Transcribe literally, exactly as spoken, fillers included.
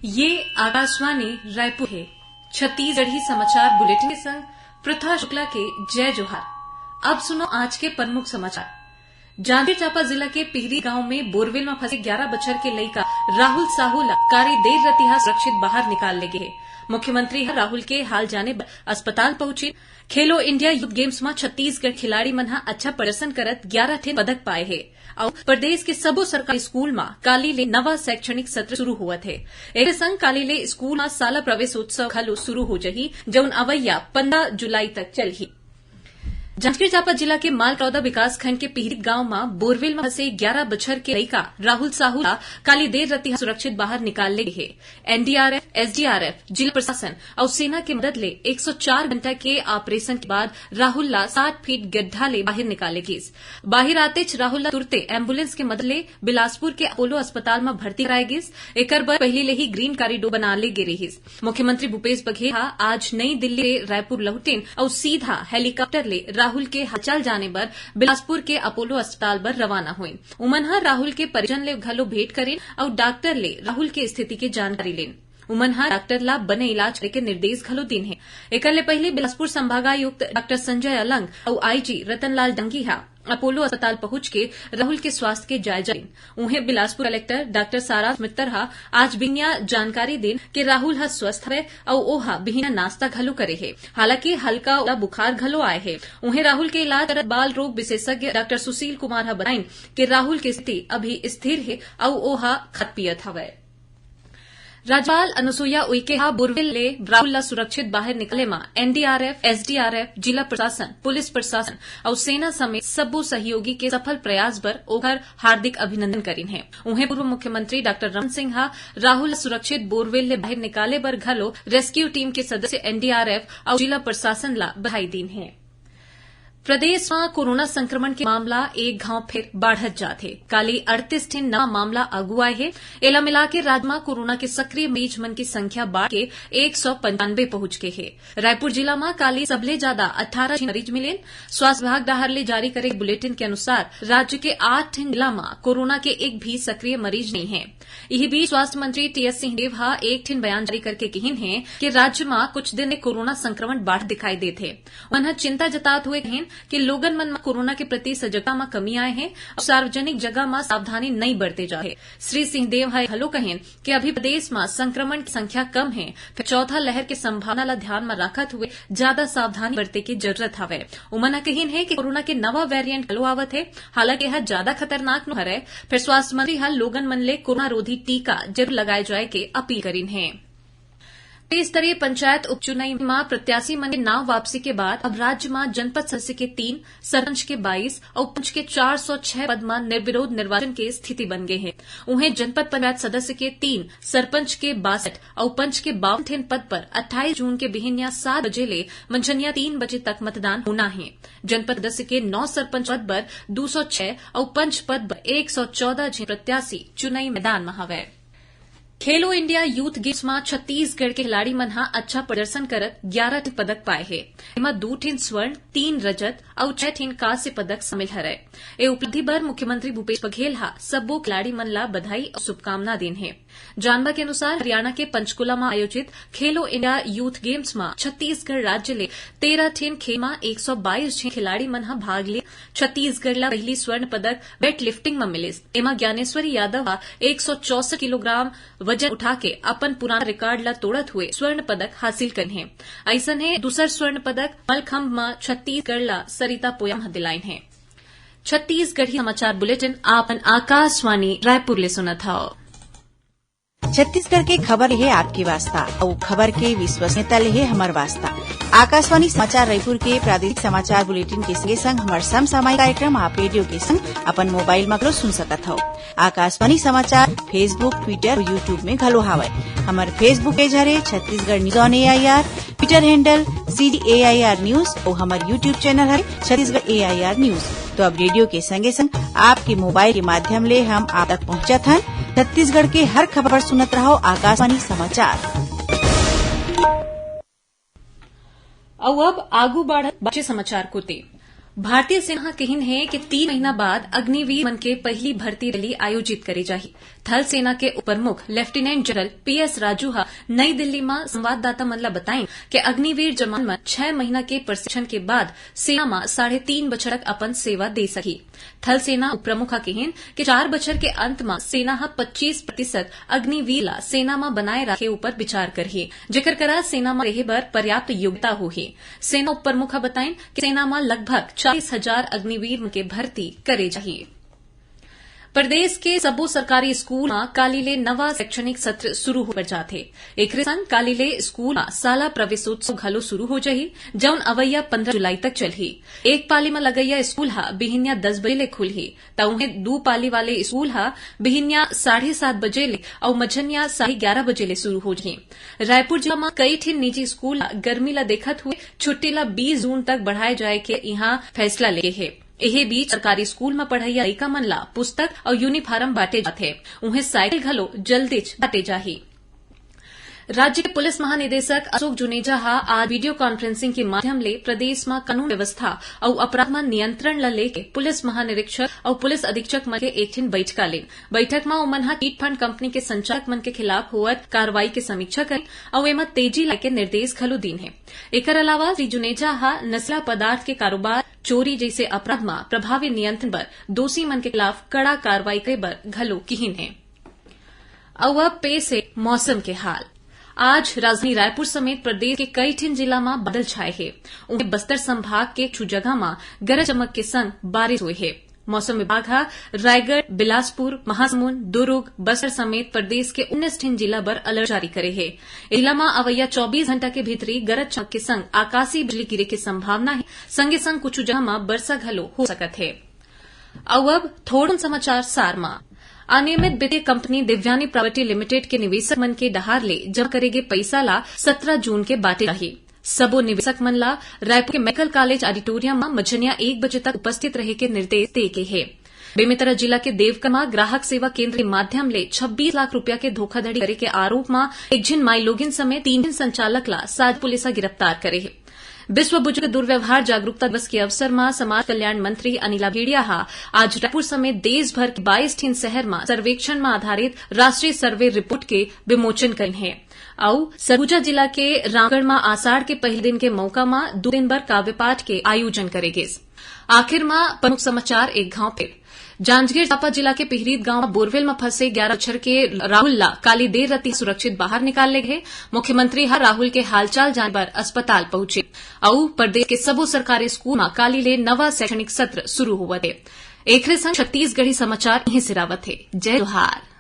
ये आकाशवाणी रायपुर हे। छत्तीसगढ़ी समाचार बुलेटिन के संग प्रथा शुक्ला के जय जोहार। अब सुनो आज के प्रमुख समाचार। जांजगीर चांपा जिला के पिहरी गांव में बोरवेल म फंसे ग्यारह बछर के लइका राहुल साहू ला काली देर रतिहा सुरक्षित बाहर निकाल ले गे हे। मुख्यमंत्री ह राहुल के हाल जाने बर अस्पताल पहुंचिन। खेलो इंडिया यूथ गेम्स म छत्तीसगढ़ खिलाड़ी मन ह अच्छा प्रदर्शन करत ग्यारह ठिन पदक पाए हे। अउ प्रदेश के सबो सरकारी स्कूल म काली ले नवा शैक्षणिक सत्र शुरू होवत हे। एखरे संग काली ले स्कूल म शाला प्रवेश उत्सव घलो शुरू हो जही, जउन अवइया पंद्रह जुलाई तक चलही। जांजगीर चांपा जिला के मालकरौदा विकासखंड के पिहरी गांव म बोरवेल म फंसे ग्यारह बछर के लइका राहुल साहू ला काली देर रतिहा सुरक्षित बाहर निकाल ले गे हे। एनडीआरएफ, एसडीआरएफ, जिला प्रशासन अउ सेना के मदद ले एक सौ चार घंटा के ऑपरेशन के बाद राहुल ला सात फीट गड्ढा ले बाहिर निकाले गिस। बाहिर आतेच राहुल ला तुरते एम्बुलेंस के मदद ले बिलासपुर के अपोलो अस्पताल म भर्ती कराए गिस। एकर बर पहिली ले ही ग्रीन कॉरिडोर बना ले गे रिहिस। मुख्यमंत्री भूपेश बघेल ह आज नई दिल्ली ले रायपुर लहुटिन अउ सीधा हेलीकॉप्टर ले राहुल के हालचाल जाने बर बिलासपुर के अपोलो अस्पताल बर रवाना होइन। उमन ह राहुल के परिजन ले घलो भेंट करिन अउ डॉक्टर ले राहुल के स्थिति के जानकारी लेन। उमन ह डॉक्टर ला बने इलाज करे के निर्देश घलो दिन हे। एकर ले पहिली बिलासपुर संभागायुक्त डॉक्टर संजय अलंग अउ आईजी रतनलाल डांगी ह अपोलो अस्पताल पहुंच के राहुल के स्वास्थ्य के जायजा लेन। उहें बिलासपुर कलेक्टर डॉक्टर सारांश मित्तर ह आज बिहनिया जानकारी दिन के राहुल ह स्वस्थ हवय अउ ओहा बिहनिया नाश्ता घलो करे हे। हालांकि हल्का ओला बुखार घलो आए हे। उहें राहुल के इलाज करत बाल रोग विशेषज्ञ डॉक्टर सुशील कुमार ह बताइन कि राहुल के स्थिति अभी स्थिर हे अउ ओहा खात पियत हवय। राज्यपाल अनुसुईया उइके ह बोरवेल ले राहुल ला सुरक्षित बाहर निकाले म एनडीआरएफ, एसडीआरएफ, जिला प्रशासन, पुलिस प्रशासन अउ सेना समेत सबो सहयोगी के सफल प्रयास बर ओकर हार्दिक अभिनंदन करिन हे। उहें पूर्व मुख्यमंत्री डॉक्टर रमन सिंह ह राहुल ला सुरक्षित बोरवेल ले बाहर निकाले बर घलो रेस्क्यू टीम के सदस्य, एनडीआरएफ अउ जिला प्रशासन ला बधाई दीन हे। प्रदेश म कोरोना संक्रमण के मामला एक घांव फेर बाढ़त जात हे। काली अड़तीस ठिन नवा मामला आगू आए हे। एला मिलाके राज्य म कोरोना के सक्रिय मरीज मन की संख्या बाढ़ के एक सौ पंचानवे पहुंच गे हे। रायपुर जिला म काली सबले जादा अट्ठारह झिन मरीज मिलेन। स्वास्थ्य विभाग डहार ले जारी करे बुलेटिन के अनुसार राज्य के आठ ठिन जिला म कोरोना के एक भी सक्रिय मरीज नइ हे। इही बीच स्वास्थ्य मंत्री टीएस सिंहदेव ह एक ठिन बयान जारी करके किहिन हे कि राज्य म कुछ दिन ले कोरोना संक्रमण बाढ़त दिखाई देत हे। उमन ह चिंता जतात हुए कहिन कि लोगन मन म कोरोना के प्रति सजगता म कमी आए हे अउ सार्वजनिक जगह म सावधानी नइ बरते जात हे। श्री सिंहदेव ह घलो कहिन कि अभी प्रदेश म संक्रमण की संख्या कम हे, फेर चौथा लहर के संभावना ल ध्यान म राखत हुए जादा सावधानी बरते के जरूरत हवय। उमन ह कहिन हे कि कोरोना के नवा वेरिएंट घलो आवत हे, हालांकि यह जादा खतरनाक नो हरय। फेर स्वास्थ्य मंत्री ह लोगन मन ले कोरोना रोधी टीका जरूर लगाए जाए के अपील करिन हे। त्रिस्तरीय पंचायत उपचुनाव म प्रत्याशी मन के नाव वापसी के बाद अब राज्य म जनपद सदस्य के तीन, सरपंच के बाईस अउ पंच के चार सौ छह पद म निर्विरोध निर्वाचन के स्थिति बन गे हे। उहें जनपद पंचायत सदस्य के तीन, सरपंच के बासठ अउ पंच के बावन ठेन पद पर अट्ठाईस जून के बिहिनिया सात बजे ले मंझनिया तीन बजे तक मतदान होना हे। जनपद सदस्य के नौ सरपंच पद बर दो सौ छह अउ पंच पद बर एक सौ चौदह झिन प्रत्याशी चुनावी मैदान म हवय। खेलो इंडिया यूथ गेम्स म छत्तीसगढ़ के खिलाड़ी मन ह अच्छा प्रदर्शन करत ग्यारह ठिन पदक पाए हे। एमा दू ठिन स्वर्ण, तीन रजत अउ छह ठिन कांस्य पदक शामिल हरय। ए उपलब्धि बर मुख्यमंत्री भूपेश बघेल ह सब्बो खिलाड़ी मन ला बधाई अउ शुभकामना दीन हे। जानबा के अनुसार, हरियाणा के पंचकूला म आयोजित खेलो इंडिया यूथ गेम्स म छत्तीसगढ़ राज्य ले तेरह ठिन खेल म एक सौ बाईस झिन खिलाड़ी मन ह भाग ले। छत्तीसगढ़ ला पहिली स्वर्ण पदक वेट लिफ्टिंग म मिलिस। एमा ज्ञानेश्वरी यादव ह एक सौ चौसठ किलोग्राम वजन उठा के अपन पुराना रिकॉर्ड ला तोड़त हुए स्वर्ण पदक हासिल करिन हे। अइसने दूसर स्वर्ण पदक मलखंभ म छत्तीसगढ़ ला सरिता पोयाम ह दिलाइन हे। छत्तीसगढ़ी समाचार बुलेटिन आपन आकाशवाणी रायपुर ले सुनत हव। छत्तीसगढ़ के खबर हे आपके वास्ता, अउ खबर के विश्वसनीयता ले हे हमर वास्ता। आकाशवाणी समाचार रायपुर के प्रादेशिक समाचार बुलेटिन के संगे संग हमर समसामयिक कार्यक्रम आप रेडियो के संग अपन मोबाइल म घलो सुन सकत हव। आकाशवाणी समाचार Facebook, Twitter अउ YouTube में घलो हावय। हमर Facebook पेज हरे Chhattisgarh news on AIR, Twitter handle CG AIR news अउ हमर YouTube चैनल हरे छत्तीसगढ़ AIR news। तो अब रेडियो के संगे संग आपके मोबाइल के माध्यम ले हम आप तक पहुंचत हन। छत्तीसगढ़ के हर खबर सुनत रहव आकाशवाणी समाचार। अउ अब आगू बढ़त बाचे समाचार कोते। भारतीय सेना ह कहिन हे कि तीन महीना बाद अग्निवीर मन के पहिली भर्ती रैली आयोजित करे जाही। थल सेना के उप प्रमुख लेफ्टिनेंट जनरल पी एस राजू ह नई दिल्ली म संवाददाता मन ल बताइन कि अग्निवीर जवान मन छह महीना के प्रशिक्षण के बाद सेना म साढ़े तीन बछर तक अपन सेवा दे सकही। थल सेना उप प्रमुख ह किहिन कि चार बछर के अंत म सेना ह पच्चीस प्रतिशत अग्निवीर ला सेना म बनाए राखे ऊपर विचार करही, जेकर करा सेना म रहे बर पर्याप्त योग्यता होही। सेना उप प्रमुख ह बताइन कि सेना म लगभग चालीस हजार अग्निवीर मन के भर्ती करे जाही। प्रदेश के सबो सरकारी स्कूल म काली ले नवा शैक्षणिक सत्र शुरू हो बर जाथे। एकरे संग काली ले स्कूल म शाला प्रवेशोत्सव घलो शुरू हो जाही, जउन अवइया पंद्रह जुलाई तक चलही। एक पाली म लगइया स्कूल ह बिहिनिया दस बजे ले खुलही, त उहें दू पाली वाले स्कूल ह बिहिनिया साढ़े सात बजे ले अउ मझनिया साढ़े ग्यारह बजे ले शुरू हो जाही। रायपुर जिला म कई ठिन निजी स्कूल ह गर्मी ल देखत हुए छुट्टी ल बीस जून तक बढ़ाए जाए के इहां फैसला ले हे। एहे बीच सरकारी स्कूल म पढ़इया लइका मन ला पुस्तक अउ यूनिफॉर्म बांटे जाथे। उहें साइकिल घलो जल्दीच बांटे जाही। राज्य के पुलिस महानिदेशक अशोक जुनेजा ह आज वीडियो कॉन्फ्रेंसिंग के माध्यम ले प्रदेश म कानून व्यवस्था अउ अपराध म नियंत्रण ल लेके पुलिस महानिरीक्षक अउ पुलिस अधीक्षक मन के एक ठिन बैठका लेन। बैठक म ओमन ह चिट फंड कंपनी के संचालक मन के खिलाफ होवत कार्रवाई के समीक्षा करिन अउ एमा तेजी लाए के निर्देश घलो दीन हे। एकर अलावा श्री जुनेजा ह नशीला पदार्थ के कारोबार, चोरी जइसे अपराध म प्रभावी नियंत्रण बर दोषी मन के खिलाफ कड़ा कार्रवाई करे बर घलो किहिन हे। अउ अब पेश हे मौसम के हाल। आज राजधानी रायपुर समेत प्रदेश के कई ठिन जिला म बादल छाए हे। उहें बस्तर संभाग के कुछ जगह म गरज चमक के संग बारिश होए हे। मौसम विभाग ह रायगढ़, बिलासपुर, महासमुंद, दुर्ग, बस्तर समेत प्रदेश के उन्नीस ठिन जिला बर अलर्ट जारी करे हे। ए जिला म अवइया चौबीस घंटा के भीतरी गरज चमक के संग आकाशीय बिजली गिरे के संभावना हे। संगे संग कुछ जगह म बरसा घलो हो सकत हे। अउ अब थोड़न समाचार सार म। अनियमित वित्तीय कंपनी दिव्यानी प्रॉपर्टी लिमिटेड के निवेशक मन के डहार ले जमा करे गे पइसा ला सत्रह जून के बांटे जाही। सबो निवेशक मन ला रायपुर के मेडिकल कॉलेज ऑडिटोरियम म मझनिया एक बजे तक उपस्थित रहे के निर्देश दे गे हे। बेमेतरा जिला के देवकर म ग्राहक सेवा केंद्र के माध्यम ले छब्बीस लाख रुपया के धोखाधड़ी करे के आरोप म एक झिन माईलोगिन समेत तीन झिन संचालक ला साज पुलिस ह गिरफ्तार करे हे। विश्व बुजुर्ग दुर्व्यवहार जागरूकता दिवस के अवसर म समाज कल्याण मंत्री अनिला भेड़िया ह आज रायपुर समेत देश भर के बाईस ठिन शहर म सर्वेक्षण म आधारित राष्ट्रीय सर्वे रिपोर्ट के विमोचन करिन हे। अउ सरगुजा जिला के रामगढ़ म आषाढ़ के पहले दिन के मौका म दू दिन बर काव्य पाठ के आयोजन करे गिस। आखिर म प्रमुख समाचार एक घाव फेर। जांजगीर चांपा जिला के पिहरीत गांव म बोरवेल म फंसे ग्यारह बछर के राहुल ला काली देर राती सुरक्षित बाहर निकाल ले गे। मुख्यमंत्री ह राहुल के हालचाल जाने बर अस्पताल पहुंचे। अउ प्रदेश के सबो सरकारी स्कूल म काली ले नवा शैक्षणिक सत्र शुरू होवत हे। एखरे संग छत्तीसगढ़ी समाचार इहें सिरावत हे। जय जोहार।